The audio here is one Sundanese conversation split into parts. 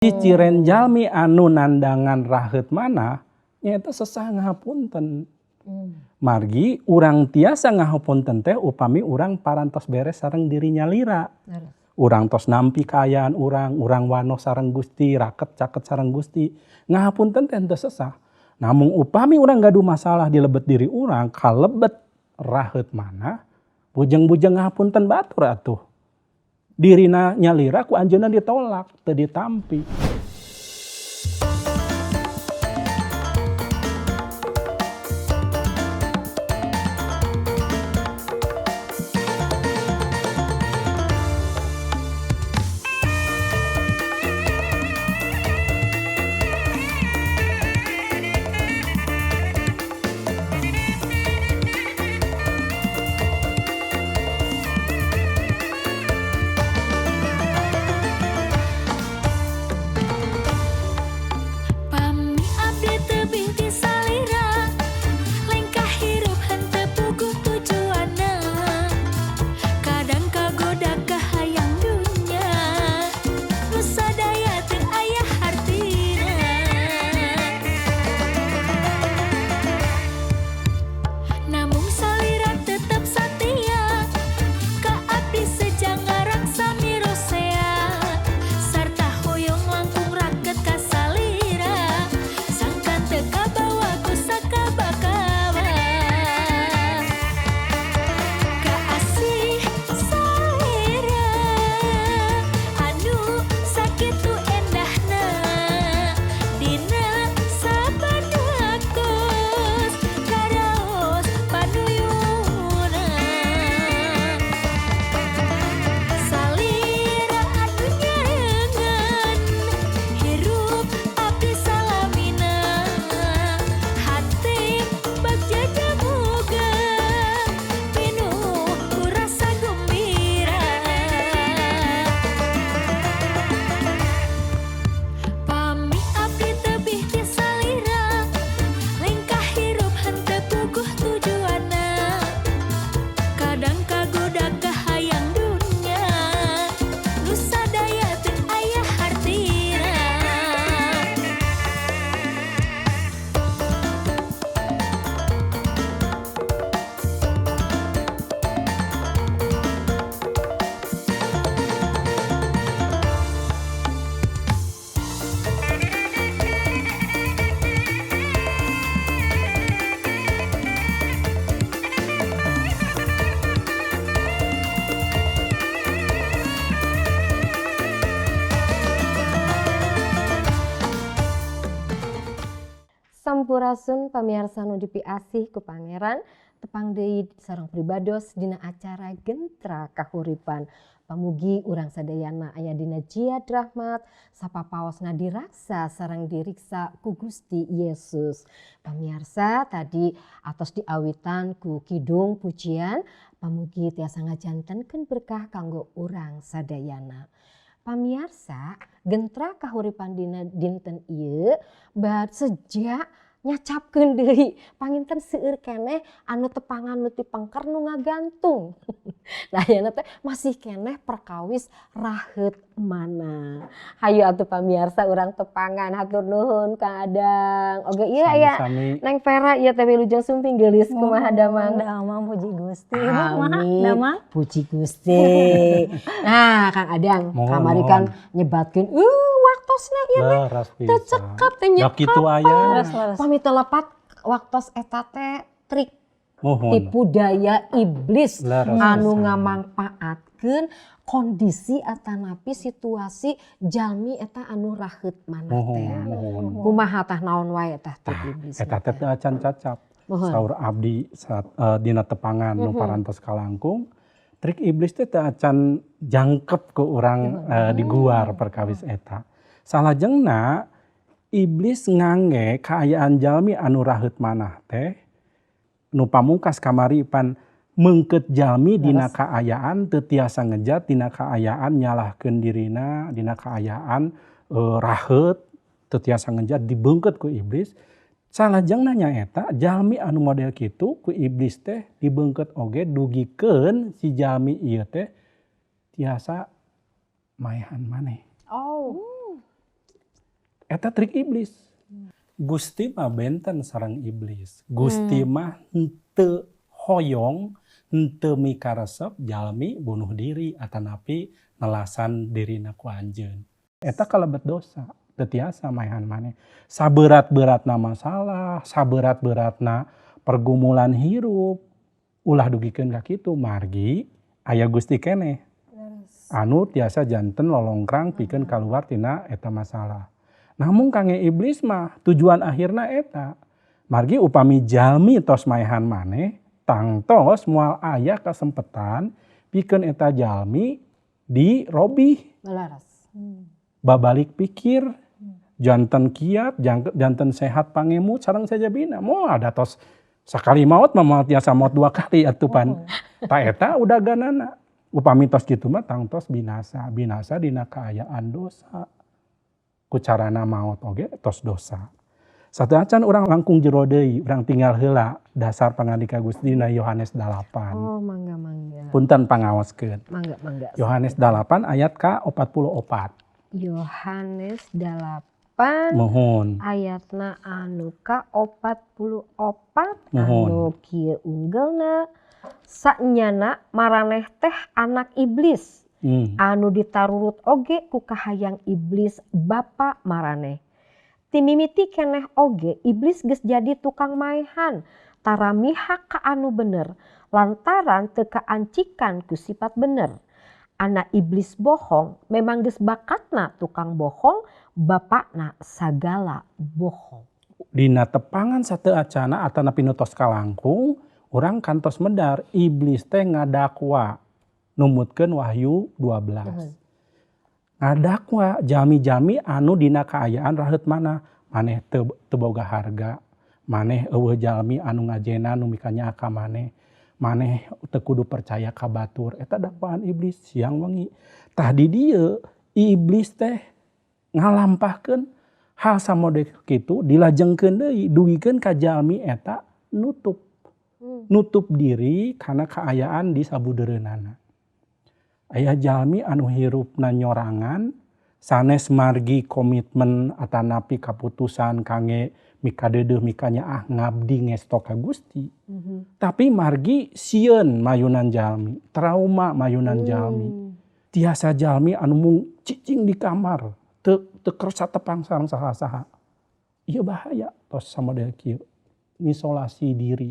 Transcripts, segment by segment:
Ciciren jalmi anu nandangan raheut manah nyaeta sesah ngahapunten. Margi urang tiasa ngahapunten teh upami urang parantos beres sareng diri nyalira. Urang tos nampi kaayaan urang, urang wanoh sareng Gusti, raket caket sareng Gusti. Ngahapunten teh henteu sesah. Namung upami urang gaduh masalah di lebet diri urang kalebet raheut manah, bujeng-bujeng ngahapunten batur atuh. Dirina nyalira ku anjeunna ditolak, teu ditampi. Pami abdi tebih ti salira, lengkah hirup henteu puguh tujuanna, kadang kagoda kahayang dunya nu sadaya teu aya hartina. Namung salira tetep satia ka abdi sejang ngarang sami rosea, sarta hoyong langkung raket ka salira sangkan teu kabawa ku sakaba-kaba. Kaasih salira anu sakitu endahna dina saban waktos karaos panuyuna. Salira anu nyarengan hirup abdi salamina, hate bagja jamuga pinuh ku rasa gembira. Pami abdi tebih ti salira, lengkah hirup henteu puguh tujuanna, kadang kagoda kahayang dunya nu sadaya teu aya hartina. Sampurasun pamiarsa nu dipiasih ku Pangeran, tepang deui sareng pribados dina acara Gentra Kahuripan. Pamugi urang sadayana aya dina jiad rahmat, sapapaosna diraksa sareng diriksa ku Gusti Yesus. Pamiarsa tadi atos diawitan ku kidung pujian, pamugi tiasa ngajantenkeun berkah kanggo urang sadayana. Pamiarsa, Gentra Kahuripan dina dinten ieu bad sejak nyacapkeun deui panginten seueur keneh anu tepangan nu ti pengker nu ngagantung. Nah ayeuna teh masih keneh perkawis raheut mana. Hayu atuh pamiarsa urang tepangan, hatur nuhun Kang Adang. Oge ieu aya Sami-sami. Neng Vera ieu teh wilujeng sumping geulis kumaha damang? Damang puji Gusti. Ibu kumaha? Amin. Damang? Puji Gusti. Nah Kang Adang, Mohon, kamari kan mohon. nyebatkeun waktosna ieu teh. Leres Teu pisan. cekap teh Da kitu nyekap. aya. Leres, leres. Pami teu lepat waktos eta teh trik Mohon. tipu daya iblis Leres anu pisan. ngamangpaatkeun kondisi atanapi situasi jalmi eta anu raheut manah teh. Mohon, mohon. Kumaha tah naon wae tah trik Tah, iblis eta teh teu acan cacap. Mohon. Saur abdi saat dina tepangan nu parantos kalangkung, trik iblis teh teu acan jangkep ku urang diguar perkawis eta. Salajengna iblis ngangge kaayaan jalmi anu raheut manah teh nu pamungkas kamari pan meungkeut jalmi dina kaayaan teu tiasa ngejat, dina kaayaan nyalahkeun dirina, dina kaayaan raheut teu tiasa ngejat dibeungkeut ku iblis. Salajengna nyaeta jalmi anu model kitu ku iblis teh dibeungkeut oge dugikeun si jalmi ieu teh tiasa maehan maneh. Oh. Eta trik iblis. Gusti mah benten sareng iblis. Gusti mah henteu hoyong, henteu mikaresep jalmi bunuh diri atanapi nelasan dirina ku anjeun. Eta kalebet dosa. Teu tiasa maehan maneh. Saberat-beratna masalah, saberat-beratna pergumulan hirup, ulah dugikeun ka kitu, margi aya Gusti keneh anu tiasa janten lolongkrang pikeun kaluar tina eta masalah. Namun kangge iblis mah tujuan akhirna eta. Margi upami jalmi tos maehan maneh, tangtos moal aya kasempetan pikeun eta jalmi dirobih. Leres. Babalik pikir, janten kiat, janten sehat pangemut sareng sajabina. Moal da tos sakali maot mah moal tiasa maot dua kali atuh pan. Ta eta udaganana. Upami tos kitu mah tangtos binasa, binasa dina kaayaan dosa. Ku carana maot oge tos dosa. Sateuacan urang langkung jero deui, urang tinggal heula dasar pangandika Gusti dina Yohanes 8. Oh, mangga mangga. Punten pangaoskeun. Mangga mangga. Yohanes 8 ayat ka 44. Yohanes 8 Muhun. Ayatna anu ka 44. Muhun. Anu kieu unggelna, "Sanyana maraneh teh anak iblis anu ditarurut oge ku kahayang iblis bapa maraneh. Ti mimiti keneh oge iblis geus jadi tukang maehan, tara mihak ka anu bener lantaran teu kaancikan ku sifat bener. Anak iblis bohong memang geus bakatna tukang bohong, bapakna sagala bohong." Dina tepangan sateuacana atanapi nu tos kalangkung, urang kantos medar iblis teh ngadakwa numutkeun Wahyu 12. Ngadakwa jalmi-jalmi anu dina kaayaan raheut mana, maneh teu boga harga, maneh euweuh jalmi anu ngajena nu mikanyaah ka maneh, maneh teu kudu percaya ka batur. Eta dakwaan iblis siang wengi. Tah di dieu iblis teh ngalampahkeun hal samodel kitu, dilajengkeun deui dugikeun ka jalmi eta nutup. Nutup diri karena kaayaan di sabudeureunana. Aya jalmi anu hirupna nyorangan sanes margi komitmen atanapi kaputusan kangge mikadeudeuh mikanyaah ngabdi ngesto ka Gusti. Tapi margi sieun mayunan jalmi, trauma mayunan jalmi. Tiasa jalmi anu mung cicing di kamar, teu teu kersa tepang sareng saha-saha. Ieu bahaya tos samodel kieu. Isolasi diri.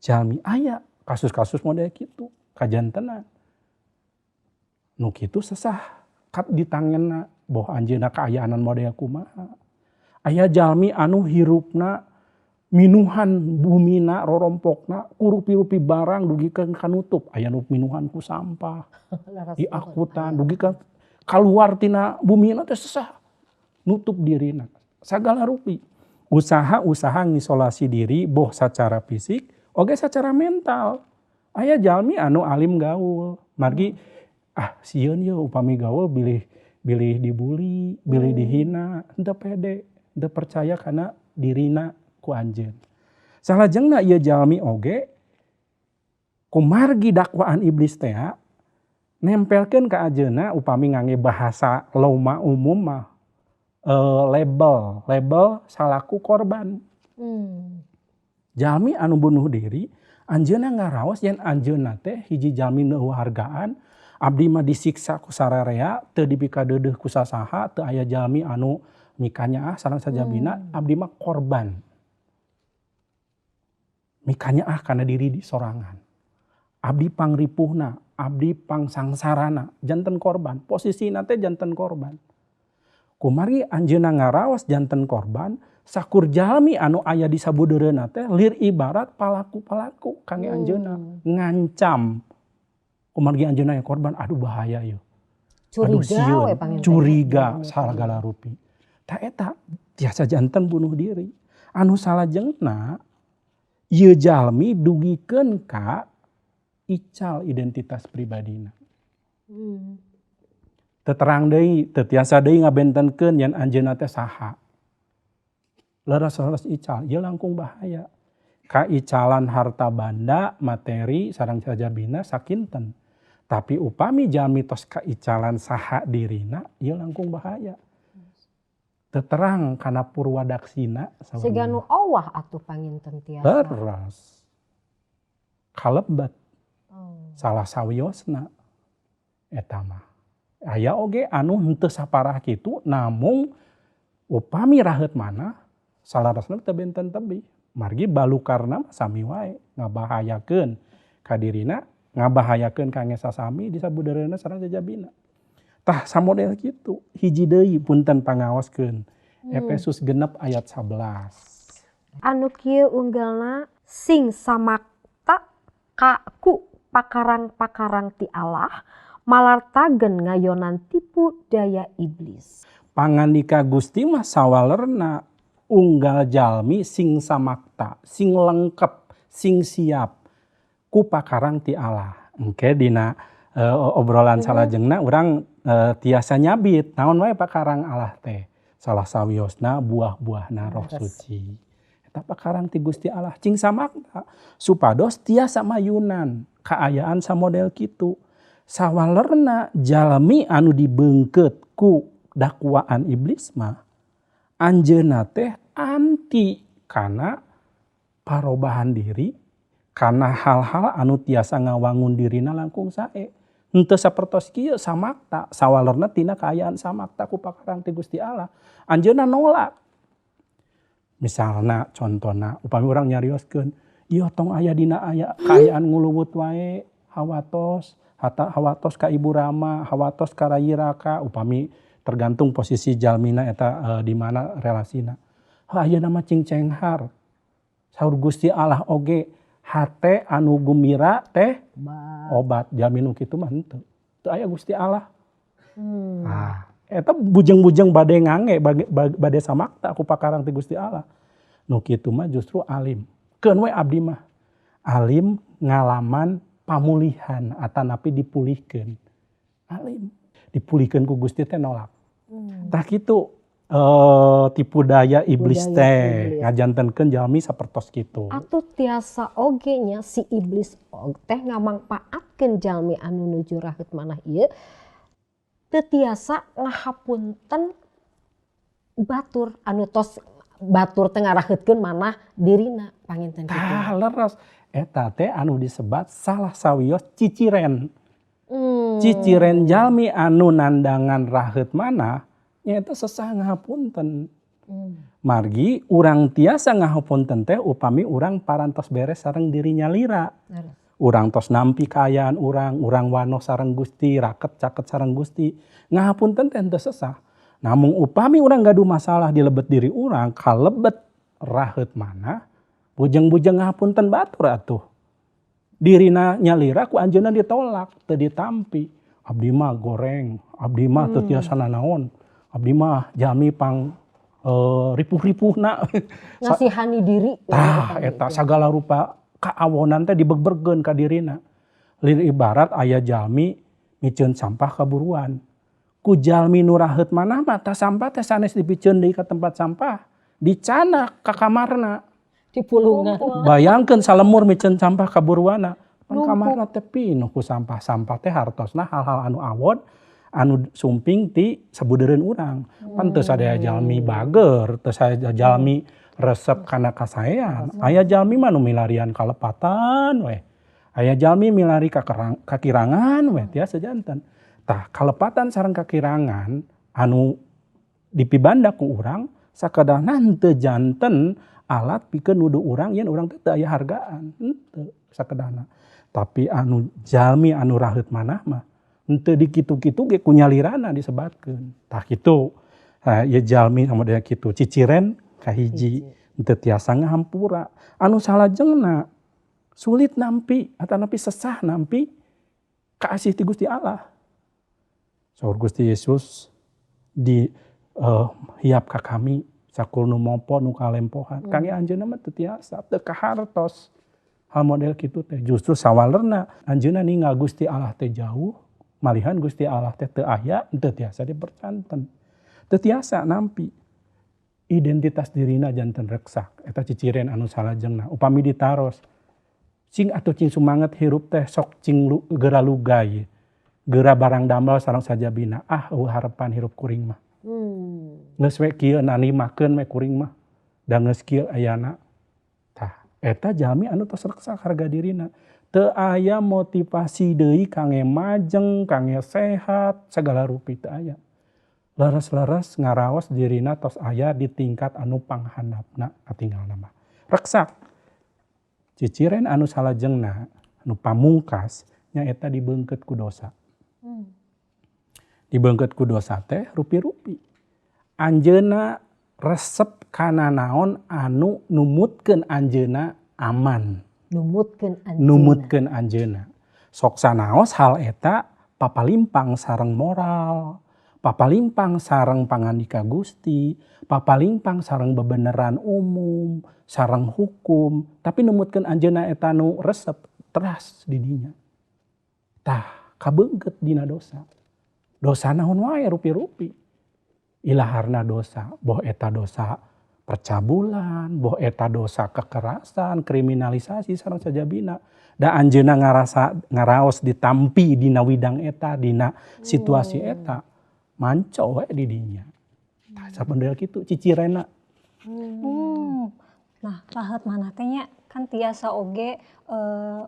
Jalmi aya kasus-kasus model kitu kajantenan. Nu kitu sesah kat ditangenna boh anjeunna kaayaanan model kumaha. Aya jalmi anu hirupna minuhan bumina rorompokna ku rupi-rupi barang dugikeun kanutup. Aya nu minuhan ku sampah diakutan dugikeun kaluar tina bumina teh sesah nutup dirina sagala rupi. Usaha-usaha ngisolasi diri boh sacara fisik oge secara mental. Aya jalmi anu alim gaul margi ah sieun ye upami gaul bilih bilih dibully, bilih dihina, henteu pede, henteu percaya kana dirina ku anjeun. Salajengna ieu jalmi oge kumargi dakwaan iblis teh nempelkeun ka anjeunna, upami ngangge bahasa loma umum mah, label, label salaku korban. Jalmi anu bunuh diri anjeunna ngaraos yen anjeunna teh hiji jalmi nu hargaan, abdi mah disiksa ku sararea, teu dipikadeudeuh ku sasaha, teu aya jalmi anu mikanyaah sareng sajabina, abdi mah korban. Mikanyaah kana diri di sorangan. Abdi pangripuhna, abdi pangsangsarana, janten korban, posisina teh janten korban. Kumargi anjeunna ngaraos janten korban, sakur jalmi anu aya di sabudeureunna teh lir ibarat palaku-palaku kangge anjeunna, ngancam. Kumargi anjeunna aya korban, aduh bahaya ieu. Aduh Curiga sieun, we panginten. Curiga sagala rupi. Tah eta tiasa janten bunuh diri. Anu salajengna ieu jalmi dugikeun ka ical identitas pribadina. Teu terang deui, teu tiasa deui ngabentenkeun yen anjeunna teh saha. Leres-leres ical, ieu langkung bahaya. Kaicalan harta banda, materi sareng sajabina sakinten. Tapi upami jalmi tos kaicalan saha dirina, ieu langkung bahaya. Teu terang kana purwadaksina. Siga nu owah atuh panginten tiasa. Leres. Kalebet. Salah sawiosna eta mah. Aya oge anu henteu saparah kitu, namung upami raheut manah salarasna teu benten tebih. Margi balukarna mah sami wae ngabahayakeun ka dirina, ngabahayakeun ka sasami di sabudeureunna sareng jajabina. Tah, samodel kitu. Hiji deui, punten, pangaoskeun. Efesus 6 ayat 11. Anu kieu unggelna, sing samakta ka ku pakarang-pakarang ti Allah, malartagen ngayonan tipu daya iblis. Pangandika Gusti mah sawalerna unggal jalmi sing samakta, sing lengkep, sing siap ku pakarang ti Allah. Engke dina obrolan salajengna urang tiasa nyabit naon wae pakarang Allah teh. Salah sawiosna buah-buahna Roh Suci. Eta pakarang ti Gusti Allah, cing samakta supados tiasa mayunan kaayaan samodel kitu. Sawalerna jalmi anu dibeungkeut ku dakwaan iblis mah anjeunna teh anti kana parobahan diri, kana hal-hal anu tiasa ngawangun dirina langkung sae. Henteu sapertos kieu samakta, sawalerna tina kaayaan samakta ku pakarang ti Gusti Allah. Anjeunna nolak. Misalna, contona, upami urang nyarioskeun, ieu tong aya dina aya kaayaan nguluwut wae, hawatos, hata hawatos ka Ibu Rama, hawatos ka Rayi Raka, upami tergantung posisi jalmina eta di mana relasina. Heuh, ayeuna mah cing cenghar. Saur Gusti Allah oge, hate anu gumira teh obat, jalmi nu kitu mah henteu. Teu aya Gusti Allah. Nah, eta bujeng-bujeng bade ngange bade samakta ku pakarang ti Gusti Allah. Nu kitu mah justru alim. Keun we abdi mah. Alim ngalaman pamulihan atanapi dipulihkeun. Alim dipulihkeun ku Gusti teh nolak. Tah kitu tipu daya iblis teh ngajantenkeun jalmi sapertos kitu. Atuh tiasa oge nya si iblis teh ngamangpaatkeun jalmi anu nuju raheut manah ieu teu tiasa ngahapunten batur anu tos batur teh ngaraheutkeun manah dirina, panginten kitu. Tah, leres, eta teh anu disebat salah sawios ciciren. Ciciren jalmi anu nandangan raheut manah nyaeta sesah ngahapunten. Margi urang tiasa ngahapunten teh upami urang parantos beres sareng diri nyalira. Urang tos nampi kaayaan urang, urang wanoh sareng Gusti, raket caket sareng Gusti. Ngahapunten teh henteu sesah. Namung upami urang gaduh masalah di lebet diri urang, kalebet raheut manah, bujeng-bujeng ngahapunten batur atuh. Dirina nyalira ku anjeunna ditolak, teu ditampi. Abdi mah goreng, abdi mah teu tiasa nanaon, abdi mah jalmi pang ripuh-ripuhna. Ngasihani diri. Tah, eta sagala rupa kaawonan teh dibegbergeun ka dirina. Lir ibarat aya jalmi miceun sampah kaburuan. Ku jalmi nu raheut manah mah tah sampah teh sanes dipiceun deui ka tempat sampah, dicanak ka kamarna. Dipulungan. Bayangkeun salemur miceun sampah kaburuanna. Pan kamarna teh pinuh ku sampah. Sampah teh hartosna hal-hal anu awon anu sumping ti sabudeureun urang. Pan teu sadaya jalmi bager, teu sadaya jalmi resep kana kasaean. Aya jalmi mah nu milarian kalepatan weh. Aya jalmi milari kakirangan weh, tiasa janten. Tah, kalepatan sareng kakirangan anu dipibanda ku urang sakadahna henteu janten alat pikeun nuduh urang yen urang teh teu aya hargaan, henteu sakedahna. Tapi anu jalmi anu raheut manah mah henteu dikitu-kitu ge ku nyalirana disebatkeun. Tah kitu. Tah, ieu jalmi samodel kitu ciciren kahiji henteu tiasa ngahampura. Anu salajengna sulit nampi atanapi sesah nampi kaasih ti Gusti Allah. Saur Gusti Yesus di hiap ka kami sakul nu mopo nu kalempohan. Kangge anjeunna mah teu tiasa, teu kahartos. Hal model kitu teh justru sawalerna anjeunna ninggal Gusti Allah teh jauh, malihan Gusti Allah teh teu aya, teu tiasa dipercanten. Teu tiasa nampi identitas dirina janten reksak. Eta ciciren anu salajengna. Upami ditaros, cing atuh cing sumanget hirup teh, sok cing geura lugay. Geura barang damel sareng sajabina. Ah, euweuh harapan hirup kuring mah. Geus we kieu narimakeun we kuring mah. Da geus kieu ayana. Tah, eta jalmi anu tos reksak harga dirina. Teu aya motivasi deui kangge majeng, kangge sehat, sagala rupi teu aya. Leres-leres ngaraos dirina tos aya di tingkat anu panghandapna katinggalna mah. Reksak. Ciciren anu salajengna anu pamungkas nyaeta dibeungkeut ku dosa. Dibeungkeut ku dosa teh rupi-rupi. Anjeunna resep kana naon anu numutkeun anjeunna aman. Numutkeun anjeunna. Numutkeun anjeunna. Sok sanaos hal eta papalimpang sareng moral, papalimpang sareng pangandika Gusti, papalimpang sareng bebeneran umum, sareng hukum, tapi numutkeun anjeunna eta nu resep teras di dinya. Tah, kabeungkeut dina dosa. Dosa naon wae rupi-rupi. Ilaharna dosa, boh eta dosa percabulan, boh eta dosa kekerasan, kriminalisasi sareng sajabina. Da anjeunna ngarasa ngaraos ditampi dina widang eta, dina situasi eta, manco we di dinya. Tah samodel kitu cicirena. Nah, raheut manah teh nya kan tiasa oge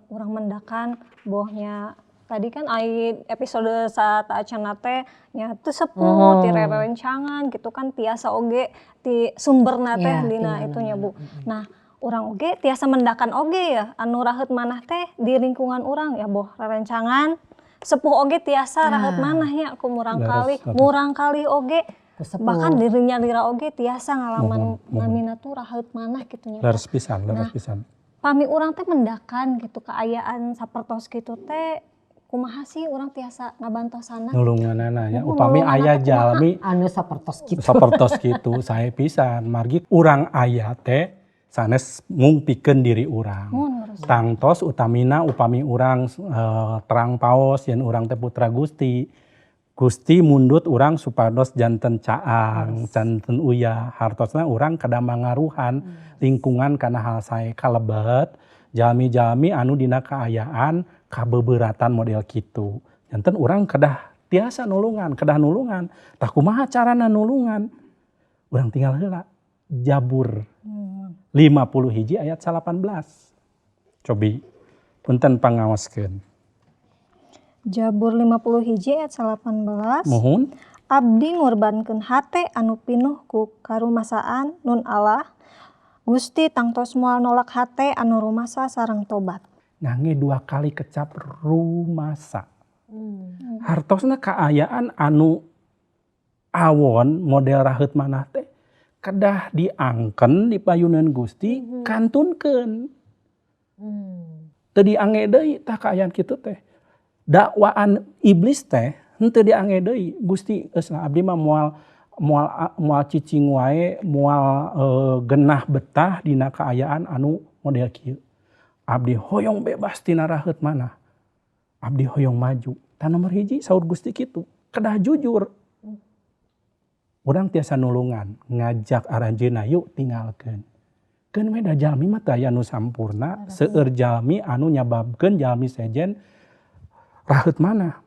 urang mendakan bohnya tadi kan ai episode sateuacanna teh nya teu sepuh ti rerencangan gitu kan tiasa oge ti sumberna teh dina Di itu nya, Bu. mana-mana. Nah, urang oge tiasa mendakan oge ya anu raheut manah teh di lingkungan urang ya boh rerencangan sepuh oge tiasa raheut manah nya ku murangkalih, murangkalih oge Ku sepuh. Bahkan dirinya lira oge tiasa ngalaman Muhun, muhun. namina tuh raheut manah gitu nya. Leres pisan, leres Nah, pisan. Pami urang teh mendakan gitu kaayaan sapertos kitu teh kumaha sih urang tiasa ngabantosana? Nulunganana nya Muhun, upami nulunganana aya teh kumaha? jalmi Anu sapertos kitu. Sapertos kitu sae pisan. Margi urang aya teh sanes mung pikeun diri urang. Muhun, leres. Tangtos utamina upami urang terang paos yen urang teh putra Gusti. Gusti mundut urang supados janten caang, janten uyah. Hartosna urang kedah mangaruhan lingkungan kana hal sae kalebet jalmi-jalmi anu dina kaayaan kabeberatan model kitu. Janten urang kedah tiasa nulungan, kedah nulungan. Tah kumaha carana nulungan? Urang tinggal heula Jabur 50 hiji ayat 18. Cobi punten pangaoskeun. Jabur 50 hiji ayat 18. Muhun. Abdi ngorbankeun hate anu pinuh ku karumasaan nun Allah. Gusti tangtos moal nolak hate anu rumasa sareng tobat. Ngangge dua kali kecap rumasa. Hartosna kaayaan anu awon model raheut manah teh kedah diangken dipayuneun Gusti kantunkeun. Teu diangge deui tah kaayaan kitu teh. Dakwaan iblis teh henteu diangge deui. Gusti geus lah abdi mah moal moal moal cicing wae, moal genah betah dina kaayaan anu model kieu. Abdi hoyong bebas tina raheut manah. Abdi hoyong maju. Tah nomor hiji saur Gusti kitu, kedah jujur. Urang tiasa nulungan, ngajak aranjeunna yuk tinggalkeun. Keun we da jalmi mah teu aya nu sampurna, seueur jalmi anu nyababkeun jalmi sejen raheut manah.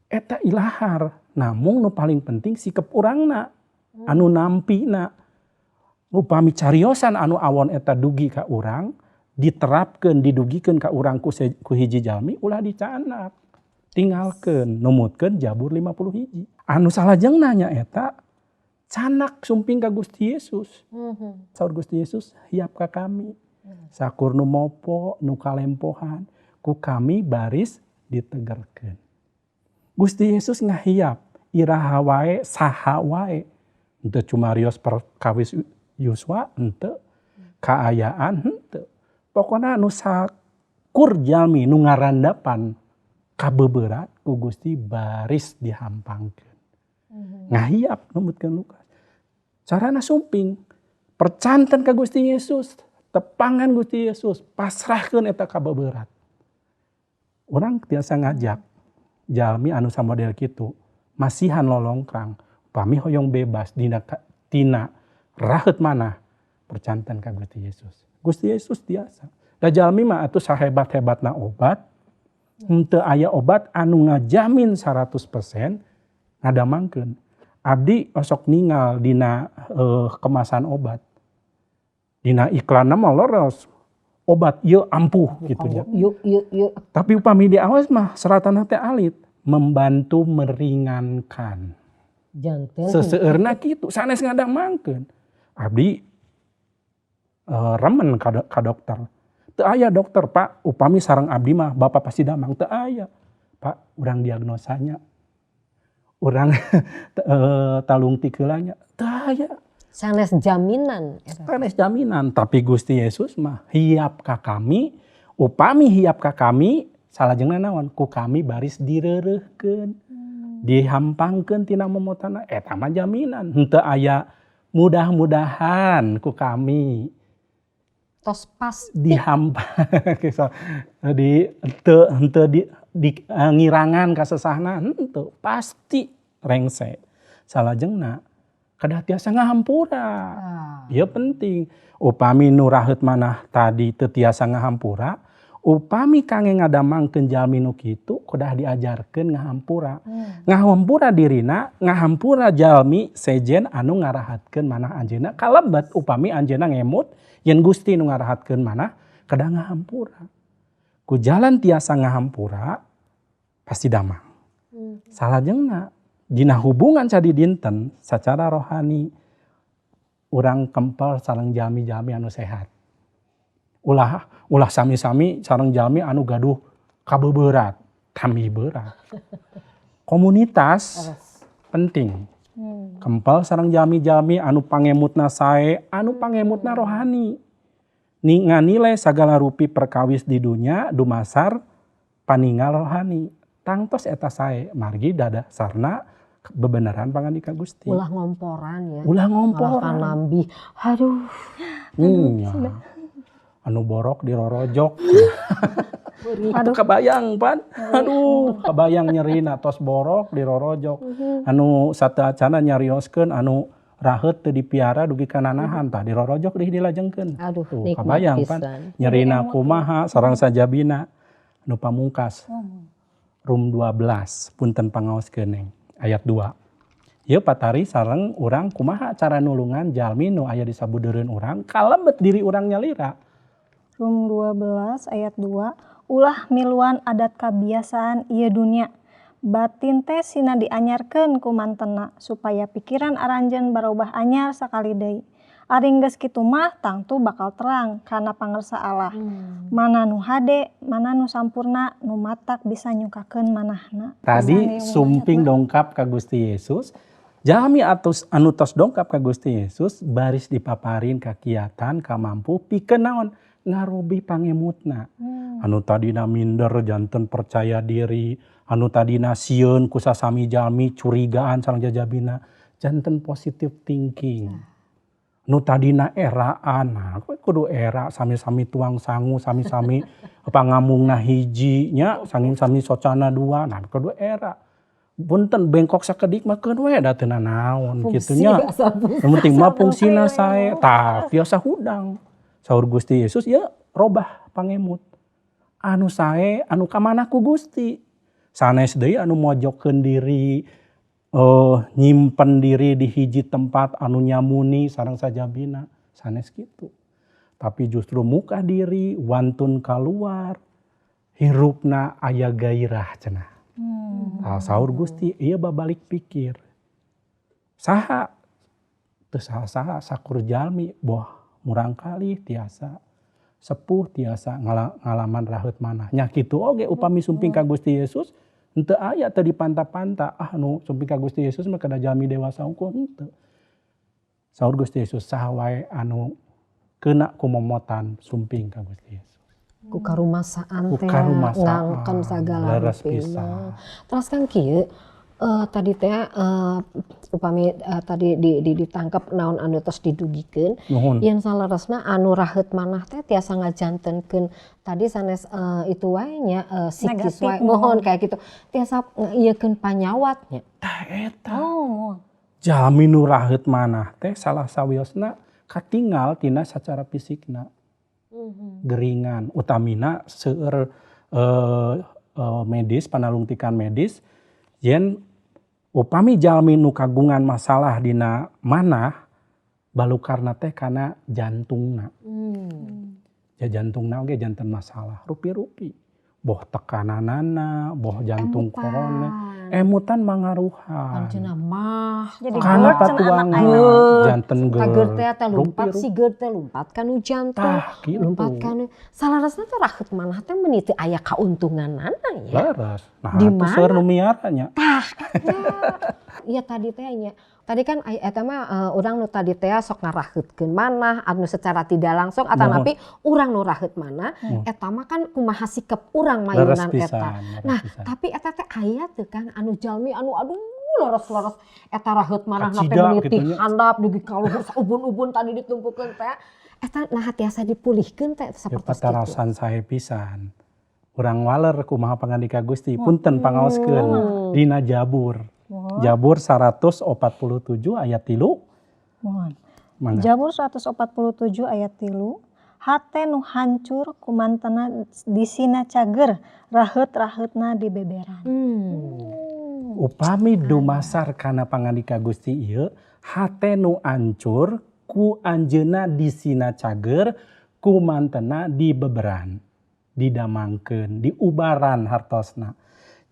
Eta ilahar, namung nu paling penting sikep urangna, anu nampina. Upami cariosan anu awon eta dugi ka urang, diterapkeun, didugikeun ka urang ku hiji jalmi ulah dicanak. Tinggalkeun, numutkeun Jabur 50 hiji. Anu salajengna nya eta canak sumping ka Gusti Yesus. Saur Gusti Yesus, hiap ka kami. Sakur nu mopo, nu kalempohan, ku kami baris ditegerkeun. Gusti Yesus ngahiap iraha wae saha wae. Henteu cumarios perkawis yuswa henteu, kaayaan henteu. Pokona nu sakur jalmi nu ngarandapan kabeberat ku Gusti baris dihampangkeun. Ngahiap numutkeun Lukas. Carana sumping, percanten ka Gusti Yesus, tepangan Gusti Yesus, pasrahkeun eta kabeberat. Urang tiasa ngajak jalmi anu samodel kitu, masihan lolongkrang, upami hoyong bebas dina tina raheut manah, percanten ka Gusti Yesus. Gusti Yesus tiasa. Da jalmi mah atuh sahebat-hebatna obat, henteu aya obat anu ngajamin 100% ngadamangkeun. Abdi osok ningal dina kemasan obat. Dina iklanna mah leres. Obat ieu ampuh gitu nya. Yuk yuk yuk. Tapi upami diawas mah seratan teh alit membantu meringankan. Janten. Seseueurna kitu sanes ngadamangkeun. Abdi remen ka dokter. Teu aya dokter, Pak, upami sareng abdi mah bapak pasti damang, teu aya. Pak, urang diagnosanya. Urang talungtik heula nya, teu aya. Sanes jaminan. Sanes jaminan, tapi Gusti Yesus mah hiap ka kami, upami hiap ka kami, salajengna naon? Ku kami baris direureuhkeun. Dihampangkeun tina momotana, eta mah jaminan. Henteu aya mudah-mudahan ku kami. Tos pasti. Dihampang di henteu henteu di ngirangan kasesahna henteu, pasti rengse. Salajengna kedah tiasa ngahampura. Ieu penting. Upami nu raheut manah tadi teu tiasa ngahampura, upami kangge ngadamangkeun jalmi nu kitu kedah diajarkeun ngahampura. Ngahampura dirina, ngahampura jalmi sejen anu ngarahatkeun manah anjeunna kalebet upami anjeunna ngemut yen Gusti nu ngarahatkeun manah kedah ngahampura. Ku jalan tiasa ngahampura pasti damang. Salajengna dina hubungan sadidinten secara rohani urang kempel sareng jalmi-jalmi anu sehat. Ulah ulah sami-sami sareng jalmi anu gaduh kabeuberat, tambih berat. Komunitas penting. Kempel sareng jalmi-jalmi anu pangemutna sae, anu pangemutna rohani. Nganilai sagala rupi perkawis di dunya dumasar paningal rohani. Tangtos eta sae margi dadasarna bebeneran pangandika Gusti. Ulah ngomporan ya. Ulah ngomporan. Malah panambih. Aduh. Ya. Anu borok dirorojok. Aduh kebayang pan. Aduh kebayang nyerina tos borok dirorojok. Anu sateuacana nyarioskeun anu raheut teu dipiara dugi ka nanahan tah dirorojok deui dilajengkeun. Aduh, tuh nikmat kebayang pan. Nyerina kumaha sareng sajabina anu pamungkas. Rum 12 punten pangaoskeun neng ayat 2. Ieu patari sareng urang kumaha cara nulungan jalmi nu aya di sabudeureun urang kalebet diri urang nyalira. Rum 12 ayat 2, ulah miluan adat kabiasaan ieu dunia. Batin teh sina dianyarkeun ku mantena supaya pikiran aranjeun barobah anyar sakali deui. Ari geus kitu mah tangtu bakal terang kana pangersa Allah. Mana nu hade, mana nu sampurna, nu matak bisa nyukakeun manahna. Tadi sumping dongkap ka Gusti Yesus, jalmi atus anu tos dongkap ka Gusti Yesus baris dipaparin kakiatan kamampu pikeun naon ngarobi pangemutna. Anu tadina minder janten percaya diri, anu tadina sieun ku sasami jalmi curigaan sareng jajabina janten positive thinking. Nu tadina eraan, nah kudu era sami-sami tuang sangu, sami-sami pangamungna hiji nya, sami-sami socana dua, nah kudu era. Punten bengkok sakedik mah keun we da teu nanaon kitu nya. Nu penting mah fungsina sae, tah tiasa hudang. Saur Gusti Yesus ya robah pangemut. Anu sae anu kamanah ku Gusti. Sanes deui anu mojokkeun diri, nyimpen diri di hiji tempat anu nyamuni sareng sajabina sanes kitu. Tapi justru muka diri wantun kaluar hirupna aya gairah cenah. Saur Gusti ieu babalik pikir. Saha teu saha-saha sakur jalmi boh murangkalih tiasa sepuh tiasa ngalaman raheut manah. Nya kitu oge upami sumping ka Gusti Yesus henteu aya teu dipanta-panta, ah nu sumping ka Gusti Yesus mah kada jalmi dewasa unggul henteu. Saur Gusti Yesus saha wae anu keuna ku momotan sumping ka Gusti Yesus. Ku karumasaan teh ngangken sagala rupina. Terus kan kieu tadi teh upami tadi ditangkep naon anu tos didugikeun yen saleresna anu raheut manah teh tiasa ngajantenkeun tadi sanes itu wae nya psikis wae mohon kayak gitu tiasa ngeuyekeun panyawatnya. Tah eta. Jalmi nu raheut manah teh salah sawiosna katingal tina sacara fisikna. Geringan utamina seueur medis panalungtikan medis yen Upami jalmi nu kagungan masalah dina manah, balukarna teh kana jantungna. Ya, jantungna oge janten masalah rupi-rupi. Boh tekananana, boh jantung koroner, emutan mangaruhan. Pancena mah. Jadi Kana GERD cenah anak patuangan ayeuna. janten Ka GERD teh GERD teh lumpat rupi-rupi. Si GERD teh lumpat kanu jantung. Tah kitu. Lumpat kanu salaresna teh raheut manah teh meuni teu aya kauntunganana nya. Leres. Nah, Di atuh seueur mana? nu miara nya. Tah eta. Iya, tadi teh nya. Tadi kan eta mah urang nu tadi teh sok ngaraheutkeun manah anu secara tidak langsung atanapi urang nu raheut manah eta mah kan kumaha sikep urang Leres mayunan pisan, eta. leres Nah, pisan. tapi eta teh aya teu, Kang, anu jalmi anu aduh leres-leres eta raheut manahna teh Kacida meuni ti kitu nya. Handap dugi ka luhur saubun-ubun tadi ditumpukeun teh. Eta naha tiasa dipulihkeun teh Ya, sapertos kitu? patarosan sae pisan. Urang waler kumaha pangandika Gusti, punten pangaoskeun dina Jabur. Jabur 147 ayat 3. Mohon. Mangga. Jabur 147 ayat 3, hate nu hancur ku mantena disina cager, raheut-raheutna dibeberan. Upami dumasar kana pangandika Gusti ieu, hate nu ancur ku anjeunna disina cager, ku mantena dibeberan, didamangkeun, diubaran hartosna.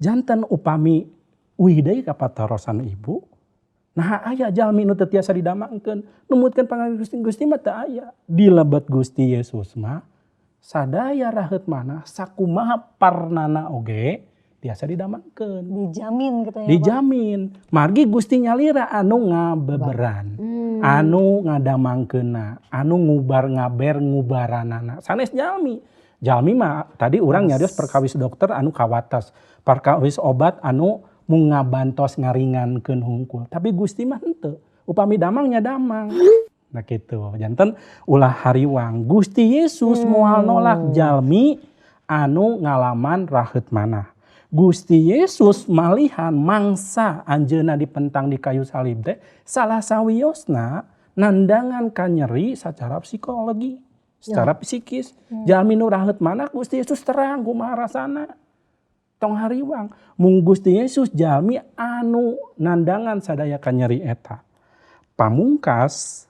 Janten upami uih deui ka patarosan ibu, nah, aya jalmi nu teu tiasa didamangkeun, numutkeun pangandika Gusti, Gusti mah teu aya. Di lebet Gusti Yesus mah sadaya raheut manah sakumaha parnana oge tiasa didamangkeun. Dijamin gitu ya, Pak. Dijamin. Margi Gusti nyalira anu ngabeberan, anu ngadamangkeunna, anu ngubar ngaber ngubaranana. Sanes jalmi. Jalmi mah tadi urang nyarios perkawis dokter anu kawates, perkawis obat anu mung ngabantos ngaringankeun hungkul. Tapi Gusti mah henteu. Upami damang nya damang. Nah gitu. Janten ulah hariwang. Gusti Yesus moal nolak jalmi anu ngalaman raheut manah. Gusti Yesus malihan mangsa anjeunna dipentang di kayu salib teh salah sawiosna nandangan kanyeri secara psikologi, secara psikis. Jalmi nu raheut manah Gusti Yesus terang kumaha rasana. Tong hariwang. Mung Gusti Yesus jalmi anu nandangan sadaya kanyeri eta. Pamungkas,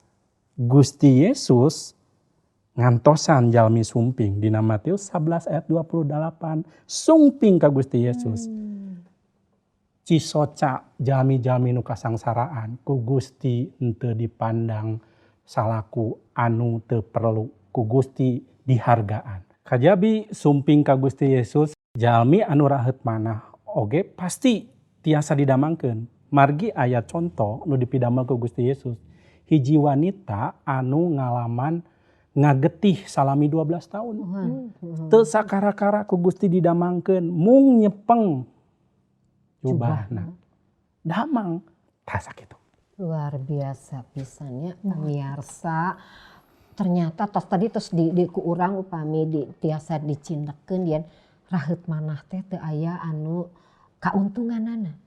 Gusti Yesus ngantosan jalmi sumping dina Matius 11 ayat 28, sumping ka Gusti Yesus. Cisoca jalmi-jalmi nu kasangsaraan ku Gusti henteu dipandang salaku anu teu perlu, ku Gusti dihargaan. Kajabi sumping ka Gusti Yesus, jalmi anu raheut manah oge pasti tiasa didamangkeun. Margi aya contoh nu dipidamel ku Gusti Yesus. Hiji wanita anu ngalaman ngagetih salami 12 tahun. Teu sakara-kara ku Gusti didamangkeun, mung nyepeng jubahna. Damang. Tah sakitu. Luar biasa pisan nya, pemirsa. Ternyata tos tadi tos di ku urang upami di tiasa dicindekeun yen raheut manah teh teu aya anu kauntunganana.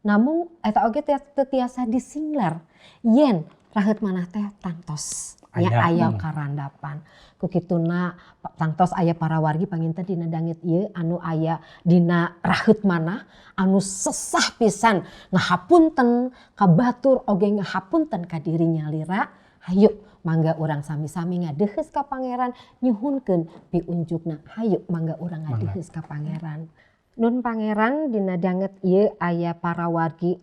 Namun eta oge teu tiasa disinglar yen raheut manah teh tangtos nya Aya. aya karandapan. Ku kituna tangtos aya para wargi panginten dina danget ieu anu aya dina raheut manah anu sesah pisan ngahapunten ka batur oge ngahapunten ka diri nyalira. Hayu mangga urang sami-sami ngadeheus ka Pangeran nyuhunkeun piunjukna. Hayu mangga urang Mangga. Ngadeheus ka Pangeran. Nun Pangeran, dina danget ieu aya para wargi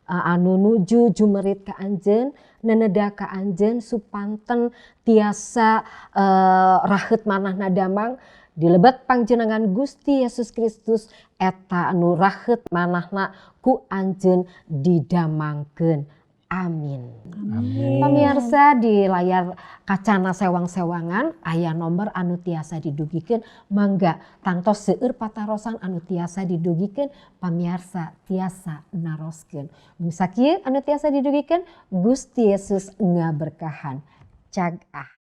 anu nuju jumerit ka anjeun, neneda ka anjeun supanten tiasa raheut manahna damang di lebet pangjenengan Gusti Yesus Kristus, eta anu raheut manahna ku anjeun didamangkeun. Amin. Amin. Pemirsa, di layar kacana sewang-sewangan aya nomor anu tiasa didugikeun, mangga tangtos seueur patarosan anu tiasa didugikeun, pamiarsa tiasa naroskeun. Sakieu anu tiasa didugikeun, Gusti Yesus ngaberkahan. Cag ah.